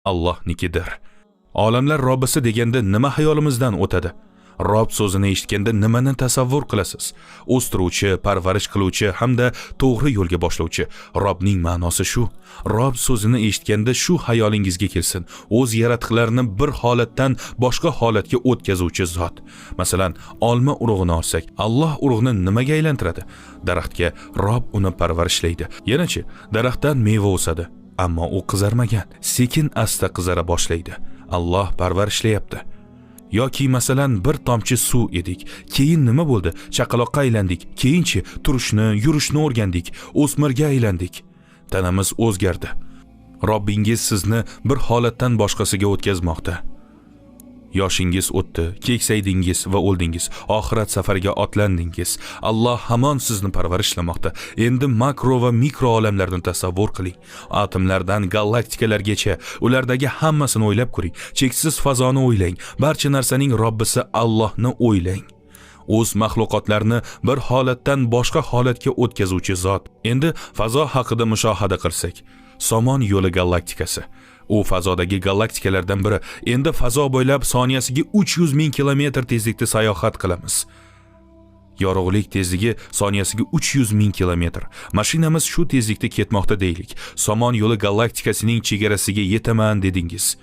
Allohnikidir. Olamlar Robbisi deganda nima hayolimizdan o'tadi? Rob so'zini eshitganda nimani tasavvur qilasiz? O'stiruvchi, parvarish qiluvchi hamda to'g'ri yo'lga boshlovchi. Robning ma'nosi shu. Rob so'zini eshitganda shu hayolingizga kelsin. O'z yaratiqlarini bir holatdan boshqa holatga o'tkazuvchi zot. Masalan, olma urug'ini olsak, Alloh urug'ni nimaga aylantiradi? Daraxtga. Rob uni parvarishlaydi. Yanachi, daraxtdan meva o'sadi, ammo u qizarmagan. Sekin asta qizara boshlaydi. Alloh parvarishlayapti. Yoki masalan, bir tomchi suv edik. Keyin nima bo'ldi? Chaqaloqqa aylandik. Keyinchi turishni, yurishni o'rgandik. O'smirga aylandik. Tanamiz o'zgardi. Robbingiz sizni bir holatdan boshqasiga o'tkazmoqda. Yoshingiz o'tdi, keksaydingiz va o'ldingiz. Oxirat safariga otlandingiz. Alloh hamon sizni parvarishlamoqda. Endi makro va mikro olamlarni tasavvur qiling. Atomlardan galaktikalargacha ulardagi hammasini o'ylab ko'ring. Cheksiz fazoni o'ylang. Barcha narsaning Robbisi Allohni o'ylang. O'z maxluqotlarini bir holatdan boshqa holatga o'tkazuvchi zot. Endi fazo haqida mushohada qilsak. Somon yo'li galaktikasi. U fazodagi galaktikalardan biri. Endi fazo bo'ylab soniyasiga 300 ming kilometr tezlikda sayohat qilamiz. Yorug'lik tezligi soniyasiga 300 ming kilometr. Mashinamiz shu tezlikda ketmoqda deylik. Somon yo'li galaktikasining chegarasiga yetaman dedingiz.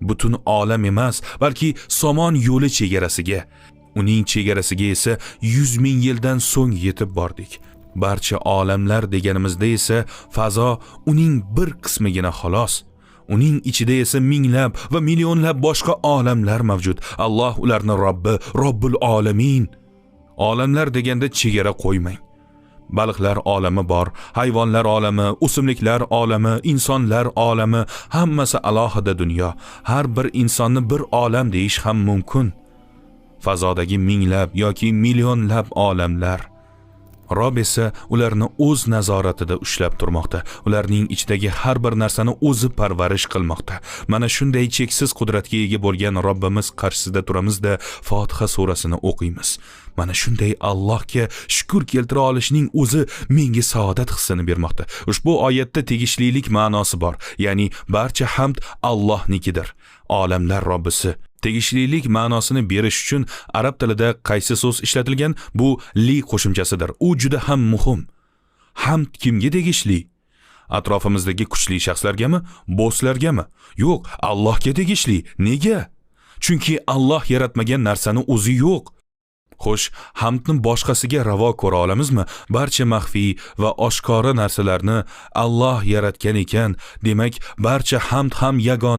Butun olam emas, balki Somon yo'li chegarasiga. Uning chegarasiga esa 100 ming yildan so'ng yetib bordik. Barcha olamlar deganimizda esa fazo uning bir qismigina xolos. Uning ichida esa minglab va millionlab boshqa olamlar mavjud. Alloh ularni Robbi, Robbul olamin. Olamlar deganda chegara qo'ymang. Baliqlar olami bor, hayvonlar olami, o'simliklar olami, insonlar olami, hammasi alohida dunyo. Har bir insonni bir olam deyish ham mumkin. Fazodagi minglab yoki millionlab olamlar. Rob esa ularni o'z nazoratida ushlab turmoqda. Ularning ichidagi har bir narsani o'zi parvarish qilmoqda. Mana shunday cheksiz qudratga ega bo'lgan Robbimiz qarshisida turamizda Fotiha surasini o'qiymiz. Mana shunday Allohga shukr keltira olishning o'zi menga saodat hissini bermoqda. Ushbu oyatda tegishlilik ma'nosi bor. Ya'ni barcha hamd Allohnikidir. Olamlar Robbisi. Tegishlilik ma'nosini berish uchun arab tilida qaysi so'z ishlatilgan? Bu li qo'shimchasidir. U juda ham muhim. Hamd kimga tegishli? Atrofimizdagi kuchli shaxslargami? Bosslargami? Yo'q, Allohga tegishli. Nega? Chunki Alloh yaratmagan narsani o'zi yo'q. Xo'sh, hamdni boshqasiga ravo ko'ra olamizmi? Barcha maxfiy va oshkora narsalarni Alloh yaratgan ekan, demak, barcha hamd ham yagona